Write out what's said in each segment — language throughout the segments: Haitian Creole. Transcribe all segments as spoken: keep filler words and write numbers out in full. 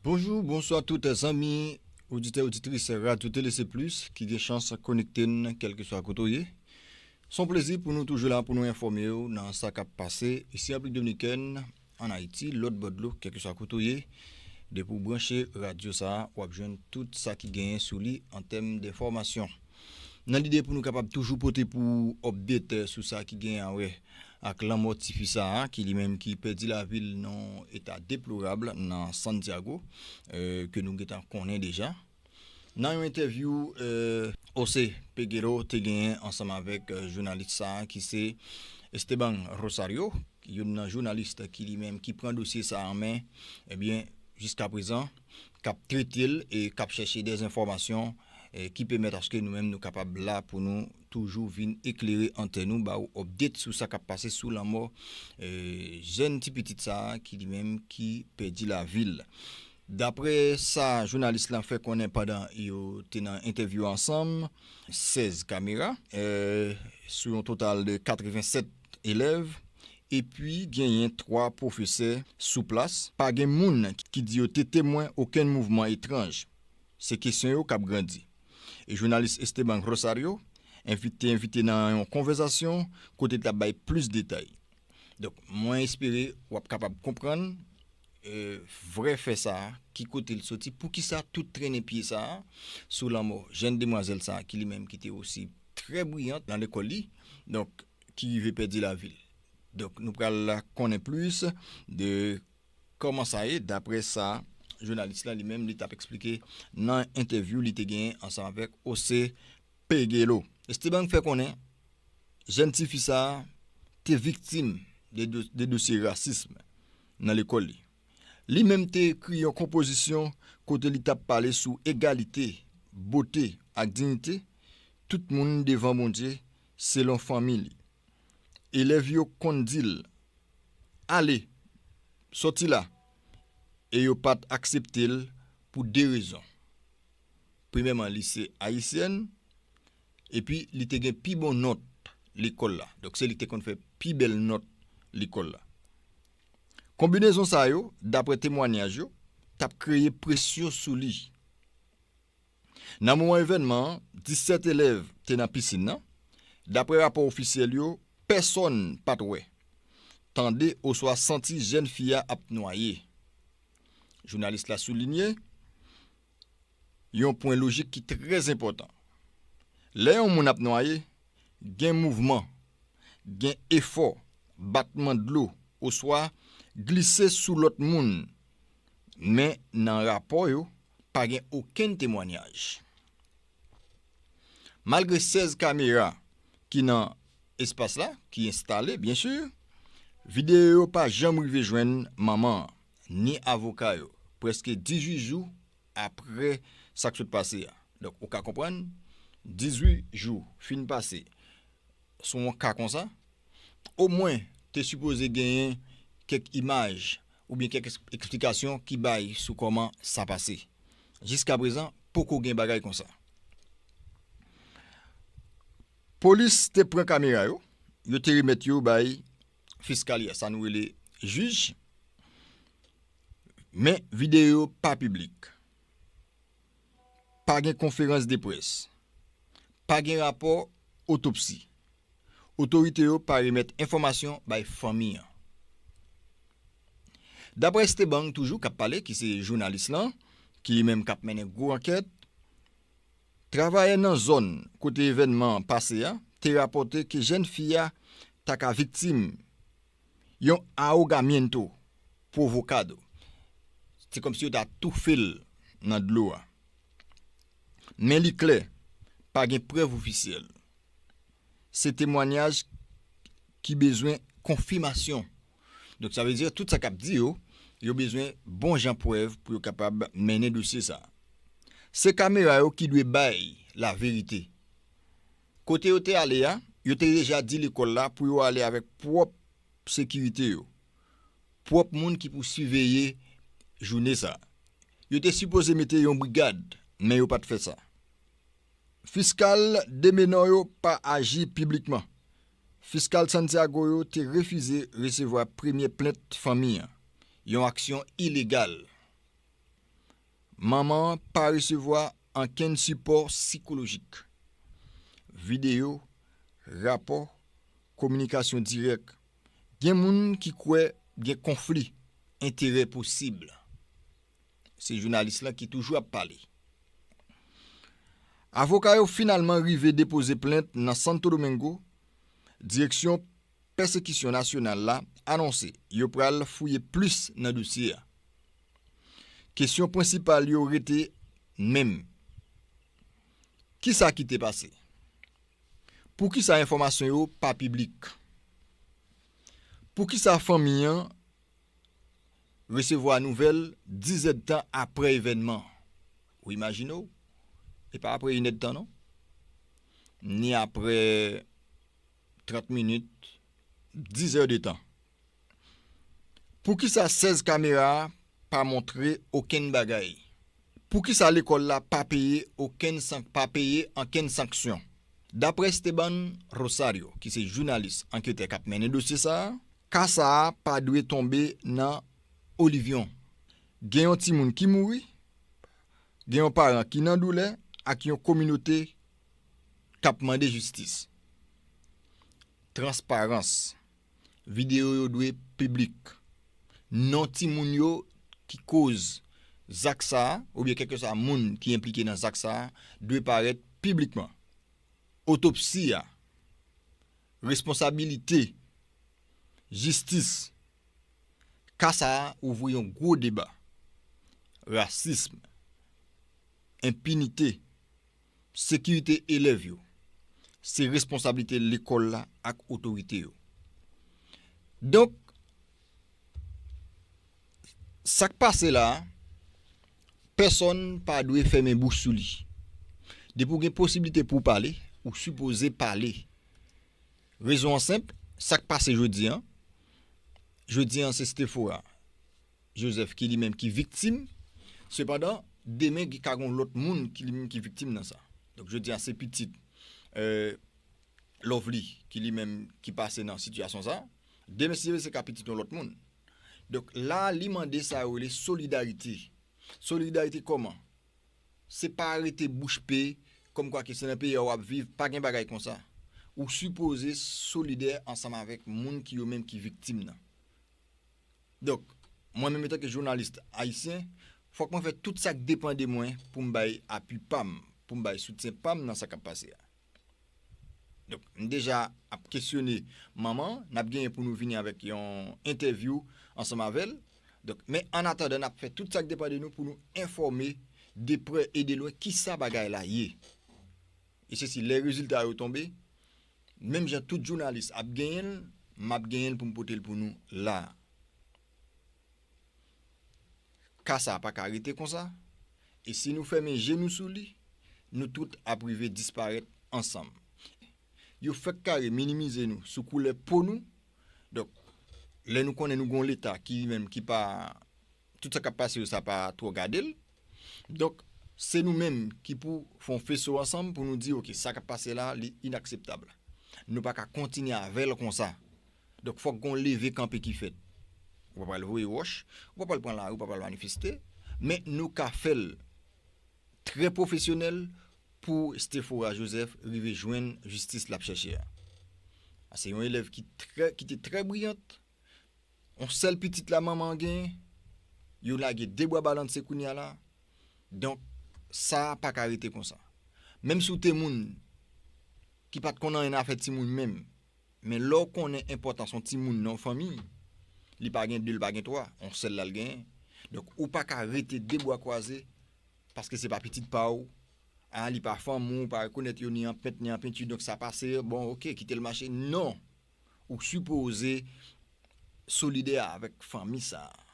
Bonjou, bonswa tout zanmi, oditè, oditris Radyo Tele Se Plis ki gen chans konekte n kèlkeswa kote w ye. Se yon plezi pou nou toujou la pou nou enfòme w nan sa k ap pase isi an Repiblik Dominikèn, ann Ayiti, lòt bò dlo, kèlkeswa kote w ye. Depi w branche radyo sa a, w ap jwenn tout sa ki genyen sou li an tèm denfòmasyon. Nan lide pou nou kapab toujou pote pou w update sou sa ki genyen a wè ak lanmò tifi sa a, ki li menm ki pèdi lavi l nan yon eta deplorab nan Santiago, eh, ke nou gentan konnen deja. Nan yon entèvyou, eh, José Peguero te genyen ansanm avèk, eh, jounalis sa a ki se Esteban Rosario, youn nan jounalis ki li menm ki pran dosye sa a an men, ebyen, jiskaprezan, k ap trete l e k ap chèche dèzenfòmasyon, eh, ki pèmèt aske nou menm nou kapab la pou nou toujou vin eklere antèn nou, ba w update sou sa k ap pase sou lanmò, eh, jèn ti pitit sa a ki li menm ki pèdi lavi l. Daprè sa jounalis la fè konnen pandan yo te nan entèvyou ansanm, sèz kamera, eh, sou yon total de katrevensèt elèv, epi genyen twa pwofesè sou plas. Pa gen moun ki di yo te temwen okenn mouvman etranj. Se kesyon yo k ap grandi. E jounalis Esteban Rosario envi-, te envite nan yon konvèsasyon kote l t ap bay plis detay. Donk, mwen espere w ap kapab konprann, eh, vrè fè sa a, ki kote l soti, poukisa tout trennen pye sa a sou lanmò jèn demwazèl sa a, ki li menm ki te osi trè briyant nan lekòl li, donk, ki rive pèdi lavi l. Donk, nou pral konnen plis de kòman sa ye, daprè sa jounalis la li menm li t ap eksplike nan entèvyou li te genyen ansanm avèk José Peguero. Esteban fè konnen jèn tifi sa a te viktim de, do- de dosye rasism nan lekòl li. Li menm te ekri yon konpozisyon kote li t ap pale sou egalite, bote ak diyite tout moun devan Bondye selon fanmi li. Elèv yo konn di l, "Ale, sòti la," e yo pa t aksepte l pou de rezon. Premyèman, li se ayisyèn, epi li te gen pi bon nòt lekòl la. Donk, se li ki te konn fè pi bèl nòt lekòl la. Konbinezon sa yo, daprè temwanyaj yo, t ap kreye presyon sou li. Nan moman evènman an, disèt elèv te nan pisin nan. Daprè rapò ofisyèl yo, pèsonn pa t wè, tande oswa santi jèn fi a ap nwaye. Jounalis la soulinye yon pwen lojik ki trè enpòtan. Lè yon moun ap nwaye, gen mouvman, gen efò, batman dlo, oswa glise sou lòt moun. Men nan rapò yo, pa gen okenn temwanyaj. Malgre sèz kamera ki nan espas la, ki enstale, byen si, videyo yo pa janm rive jwenn manman an, ni avoka yo, prèske dizuit jou apre sa k sot pase a. Donk, ou ka konprann, dizuit jou fin pase sou yon ka konsa, omwen te sipoze genyen kèk imaj oubyen kèk eks- eksplikasyon ki bay sou kòman sa pase. Jiskaprezan, poko gen bagay konsa. Polis te pran kamera yo, yo te remèt yo bay fiskal ya, sa nou rele jij, men videyo yo pa piblik. Pa gen konferans de près. Pa gen rapò otopsi. Otorite yo pa remèt enfòmasyon bay fanmi an. Daprè Esteban toujou k ap pale, ki se jounalis lan, ki li menm k ap mennen gwo ankèt, travayè nan zòn kote evènman an pase a te rapòte ke jèn fi a ta ka viktim yon ahogamiento provocado. Se kòmsi yo ta toufe l nan dlo a. Men li klè, pa gen prèv ofisyèl. Se temwanyaj ki bezwen konfimasyon. Donk, sa vle di, tout sa k ap di yo, yo bezwen bon jan prèv pou yo kapab mennen dosye sa a. Se kamera yo ki dwe bay laverite. Kote yo te ale a, yo te deja di lekòl la pou yo ale avèk pwòp sekirite yo, pwòp moun ki pou siveye jounen sa a. Yo te sipoze mete yon brigad, men yo pa t fè sa. Fiskal de menò yo pa aji piblikman. Fiskal Santiago yo te refize resevwa premye plent fanmi an, yon aksyon ilegal. Manman an pa resevwa ankenn sipò sikolojik. Videyo, rapò, kominikasyon dirèk. Gen moun ki kwè gen konfli enterè posib. Se jounalis lan ki toujou ap pale. Avoka yo finalman rive depoze plent nan Santo Domingo. Direksyon Pèsekisyon Nasyonal la anonse yo pral fouye plis nan dosye a. Kesyon prensipal yo rete menm. Kisa ki te pase? Poukisa enfòmasyon yo pa piblik? Poukisa fanmi an resevwa nouvèl diz èdtan apre evènman? Ou imajine w, e pa apre inèdtan non, ni apre trant minit, diz èdtan. Poukisa sèz kamera a pa montre okenn bagay? Poukisa lekòl la pa peye okenn san- pa peye ankenn sanksyon? Daprè Esteban Rosario, ki se jounalis anketè k ap mennen dosye sa a, ka sa a pa dwe tonbe nan olivyon. Gen yon timoun ki mouri, gen yon paran ki nan doulè, ak yon kominote k ap mande jistis. Transparans. Videyo yo dwe piblik. Non timoun yo ki koz zak sa a, oubyen kèlkeswa moun ki enplike nan zak sa a, dwe parèt piblikman. Otopsi a, responsabilite, jistis. Ka sa a ouvri yon gwo deba. Rasism, enpinite, sekirite elèv yo, se responsablite lekòl la ak otorite yo. Donk, sa k pase la a, pèsonn pa dwe fèmen bouch sou li. Depi w gen posiblite pou w pale, ou sipoze pale. Rezon an senp, sa k pase jodi a, jodi a se Stephora Joseph ki li menm ki viktim. Sepandan, demen gen ka gen lòt moun ki li menm ki viktim nan sa. Donk jodi a se pitit euh, Lovely ki li menm ki pase nan sitiyasyon sa. Demen si Dye vle se ka pitit yon lòt moun. Donk la li mande sa yo rele solidarite. Solidarite kòman? Se pa rete bouch pe kòmkwa ke se nan peyi a w ap viv, pa gen bagay konsa. Ou sipoze solidè ansanm avèk moun ki yo menm ki viktim nan. Donk, mwen menm antanke jounalis ayisyen, fòk mwen fè tout sa k depann de mwen pou m bay apui pa m, pou m bay soutyen pa m nan sa k ap pase a. Donk, m deja ap kesyone manman an, n ap genyen pou nou vini avèk yon entèvyou ansanm avè l. Donk, men annatandan, n ap fè tout sa k depann de nou pou nou enfòme de prè e de lwen kisa bagay la ye. E se si lè rezilta yo tonbe, menm jan tout jounalis ap genyen l, m ap genyen l pou m pote l pou nou la a. Ka sa a pa ka rete konsa, e si nou fèmen je nou sou li, nou tout ap rive disparèt ansanm. Yo fèk kare minimize nou sou koulè po nou. Donk, lè nou konnen nou gen yon Leta ki li menm ki pa, tout sa k ap pase yo, sa pa twò gade l. Donk, se nou menm ki pou fè yon feso ansanm pou nou di, oke, sa k ap pase la, li inakseptab. Nou pa ka kontinye avè l konsa. Donk, fòk gen yon leve kanpe ki fèt. Ou pa pral voye wòch, ou pa pral pran lari, ou pa pral manifeste, men nou ka fè l trè pwofesyonèl pou Stephora Joseph rive jwenn jistis l ap chèche a. Se yon elèv ki trè, ki te trè briyant, yon sèl pitit la manman an genyen, yo lage de bwa balanse kounye a la. Donk, sa pa ka rete konsa. Menm si w te moun ki pa t konn anyen nan afè timoun menm, men lè w konnen enpòtans yon timoun nan yon fanmi, li pa gen de, li pa gen twa, yon sèl la l genyen. Donk, ou pa ka rete de bwa kwaze paske se pa pitit pa w, a, li pa fanmi w, ou pa rekonèt yo ni an pent, ni an penti, donk sa pase, bon, oke, kite l mache. Non! Ou sipoze solidè avèk fanmi sa a.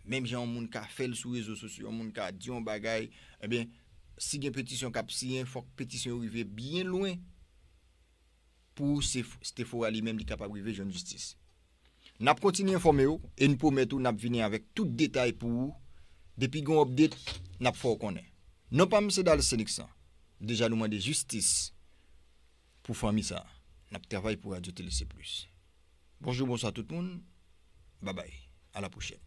Menm jan yon moun ka fè l sou rezo sosyo, yon moun ka di yon bagay, ebyen, si gen petisyon k ap siyen, fòk petisyon yo rive byen lwen pou se Stephora li menm li kapab rive jwenn jistis. N ap kontinye enfòme w e n pwomèt ou n ap vini avèk tout detay pou ou. Depi gen yon update, n ap fè w konnen. Non pa m se Dal Senix lan. Deja nou mande jistis pou fanmi sa a. N ap travay pou Radyo Tele Se Plis. Bonjou, bonswa tout moun. Babay. A la pwochèn.